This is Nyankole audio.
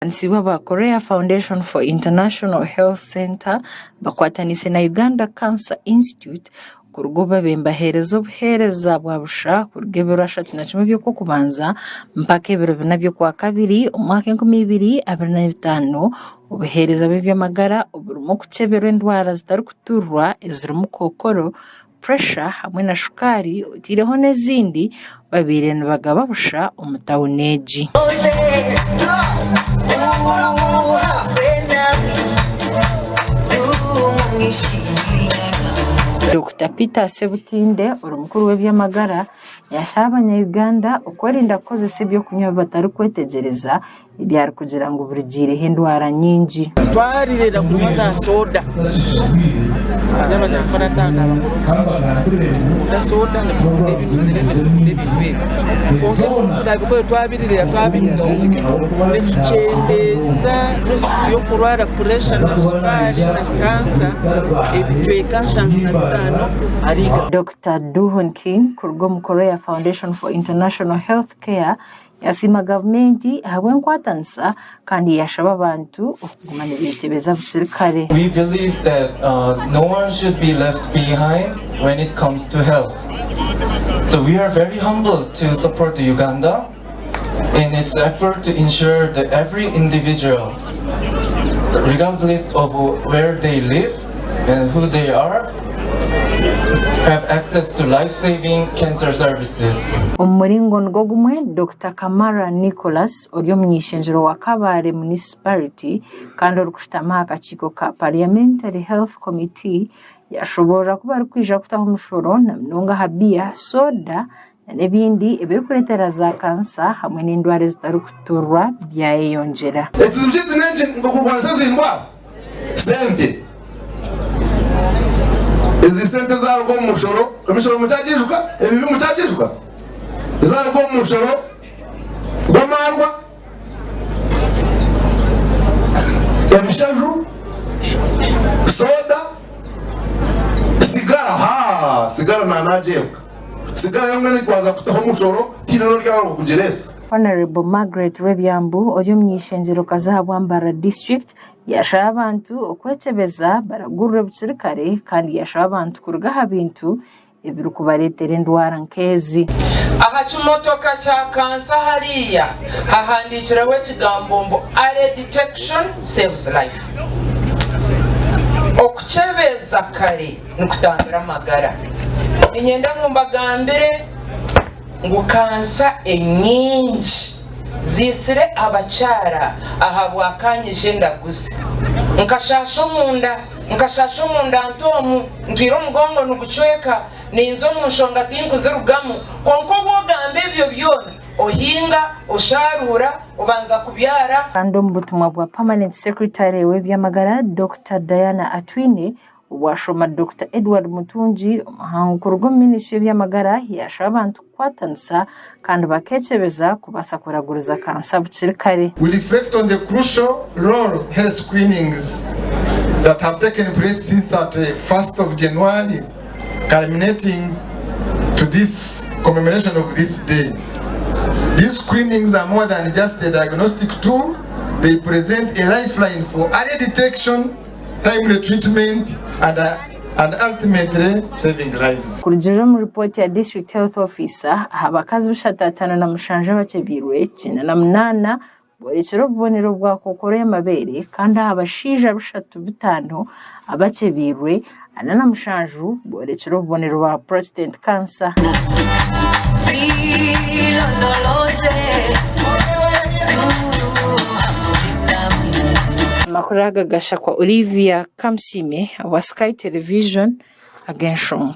Abahandiisi aba Korea Foundation for International Health Centre bakwataniise na Uganda Cancer Institute kuruga obu babaire nibaheereza obuheereza bwa busha kuruga ebiro 31 by'Okwokubanza mpaka ebiro 4 by'Okwakabiri omwaka 2025 obuheereza bw'eby'amagara oburimu okukyeberwa endwara zitarikuturwa ezirimu kookoro, puresha hamwe na shukaari otaireho n'ezindi babaire nibagaba busha omu tauni egi. Dokita Peter Sebutinde ori mukuru w'eby'amagara yashaba abanya-Uganda okwerinda kukozesa ebyokunywa ebi batarikwetegyereza ebi arikugira ngu burigiireho endwara nyingi. Twaririra kunywa za soda abanye abanyankore ataano abakuru omu maisho nitukunda soda nitukunda ebinuzire nitukunda ebintu ebi kwonka ebi turabikore twabiririra twabirugaho nitukyendeeza risk y'okurwara puresha na sukaari na kansa ebicweka 75 ahari igana. Dokita Doo-Hoon Kim kuruga omu Korea Foundation for International Health Care Yasiima gavumenti ahabw'enkwatanisa kandi yashaba abantu okuguma nibekyebeza bukiri kare. We believe that no one should be left behind when it comes to health. So we are very humbled to support Uganda in its effort to ensure that every individual, regardless of where they live and who they are, have access to life-saving cancer services. Omu muringo nigwo gumwe, Dokita Kamara Nicholas ori omuny'eishengyero wa Kabale Munisiparite kandi orikushutama aha kakiiko ka Parliamentary Health Committee yashoboorora ku barikwija kutaho omushoro na munonga aha biya, soda n'ebindi ebirikureetera za kansa hamwe n'endwara ezitarikuturwa byayeyongyera. Ekizibu kyaitu n'enki okurwanisa ezi ndwara? Sente. Ezi sente ezaruga omu mushoro, emishoro mukyagiijuka? Ebibi mukyagiijuka? Ezaruga omu mushoro gw'amaarwa, ebishaju, soda, sigara, haa sigara nanagyebwa. Sigara yonka twaza kutaho omushoro tihaine n'ori aho kugireesa. Honourable Margaret Rwebyambu ori omuny'eishengyerokazi ahabwa Mbarara District yashaba abantu okwekyebeza baragurire bukiri kare kandi yashaba abantu kuruga aha bintu ebirikubareetera endwara nk'ezi. Aha kimotoka kya kansa hariya hahandiikireho ekigambo mbu Early detection saves life. Okukyebeza kare nikutambira amagara. Niinyenda ngu mbagambire ngu kansa enyingi ziitsire abakyara ahabwa kanyija endaguzi. Nkashaasha omunda, nkashaasha omunda nta omu, ntwire omugongo nigucweka, ninza omu nshonga tinkuzirugamu. Kwonka obu ogamba ebyo byona, ohinga, osharuura, obanza kubyara. Kandi omu butumwa bwa Permanent Secretary w'eby'amagara, Dokita Diana Atwine, Obwashoma Dokita Edward Mutungi, omuhangu kuruga omu minisitule y'eby'amagara yaashaba abantu kukwatanisa kandi bakeekyebeza kubaasa kuraguriza kansa bukiri kare. We reflect on the crucial role health screenings that have taken place since 31st of January culminating to this commemoration of this day. These screenings are more than just a diagnostic tool, they present a lifeline for early detection, timely treatment and, and ultimately saving lives. Kurugiirira omu ripooti ya District Health Officer, aha bakazi 357 abakyebiirwe, 98 boorekire obubonero bwa kookoro y'amabeere kandi aha bashaija 35 abakyebiirwe, 47 boorekire obubonero bwa prostate cancer. Amakuru aga gashakwa Olivia Kamusiime owa Sky Television ag'enshonga.